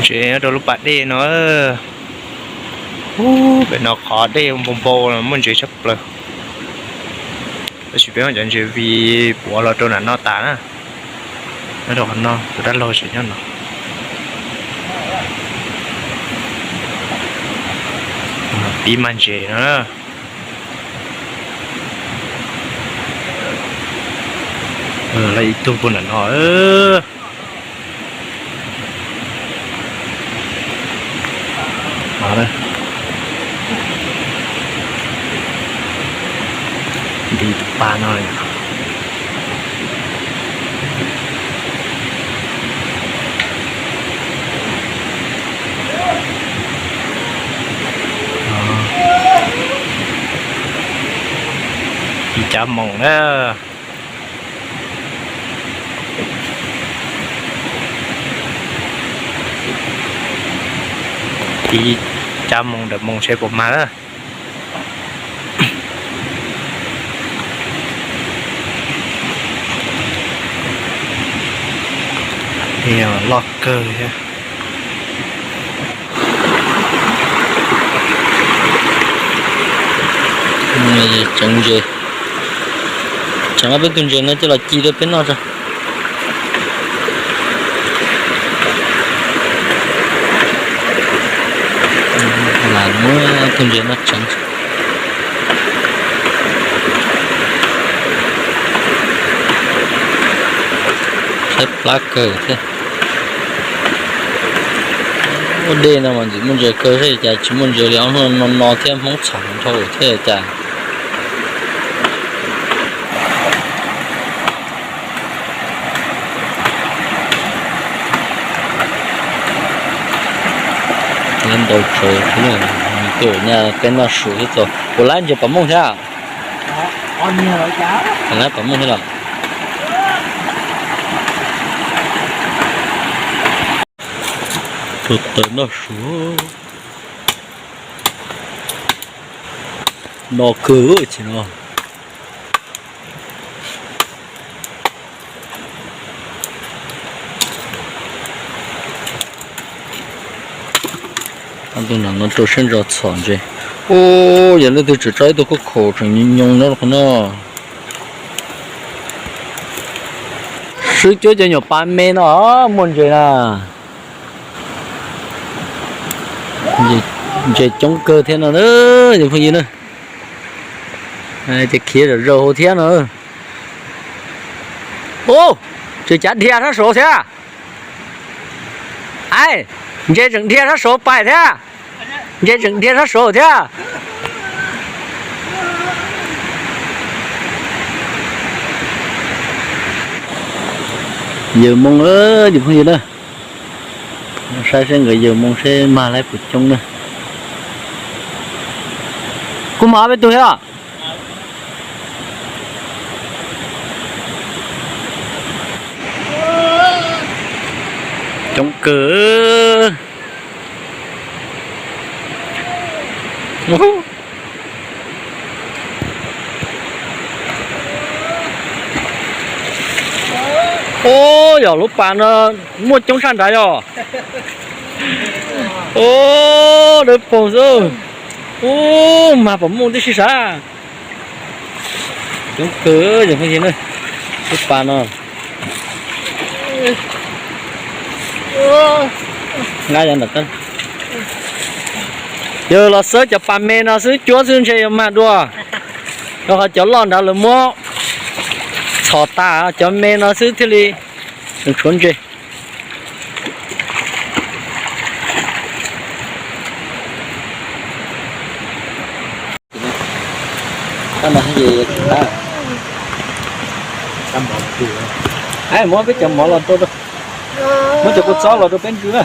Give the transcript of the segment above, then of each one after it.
Ntses nyob rau lub pas dej no. Ub, pem no qhov dej npau npau no muaj ntses tshaj plaws. Tab sis peb muab cov ntses vij puav los rau nram no tas na. Nyob rau qhov no, tus dab laug tseem nyob no. Pib mag ntses no. Lawv ib tug puag nram no. Nti tus pa no. Ib cab moos na. Ib cab moos ntawm moos seb puas mag na. Loj kawg thiab. Tseev ntses, tseev ob peb tug ntses no coj los ci rau peb noj tso. Lam muab tug ntses no tseev. Saib plab kawg thiab. Ua dej no mas ntxim muaj ntses kawg, saib cas tsis muaj ntses li, ob hnub no no thiab Hmoob txhom nrho thiab cas. Nyob ntau tsaus, tus nyaj peb noj su thiab txog. Puas laib ntses pom mooj thiab? Laib pom mooj thiab los? Tus taws noj su. No kawg ces no. Tus no rau siab ntso txhom ntses. Ub, yog leej twg tseem tso ib tug khaub khaum tseem nyoos nyoos nyob qhov no. Swb cuab cov nyuam pas me no muaj ntses na. Ntses coob kawg thiab no na, cov phooj ywg na. Ces khiav zom zaws hauv thiab no. Ub, tseem cav dhia sab saud thiab. Ai, ntses tseem dhia sab saud pais thiab. Ntses tseem dhia sab saud thiab. Yawm moo, cov phooj ywg na. Saib seb nkawd yawm moo seb mag laib puas coob na. Kuj mag peb tug thiab. Coob kawg. Ub, yog lub pas no muaj coob sab nrad yog. Ub, dawb paug xwb. Ub, mag pom mooj tib si sav. Coob kawg, cov phooj ywg na, lub pas no. Nqa yog ntawm, yog los xawb cov pas me no xwb cuab xwb ntshe yuav mag dua, rau qhov cov loj nrad lawv muab txhom tas, cov me no xwb thiaj li tseem tshuav ntses. Muab peb cov mov los rau, muab cov kua txob los rau peb ntsw na.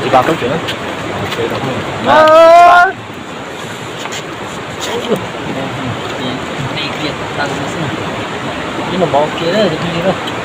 Tsis tau tub tsev na. Ib no mov kiag na, tus phooj ywg na.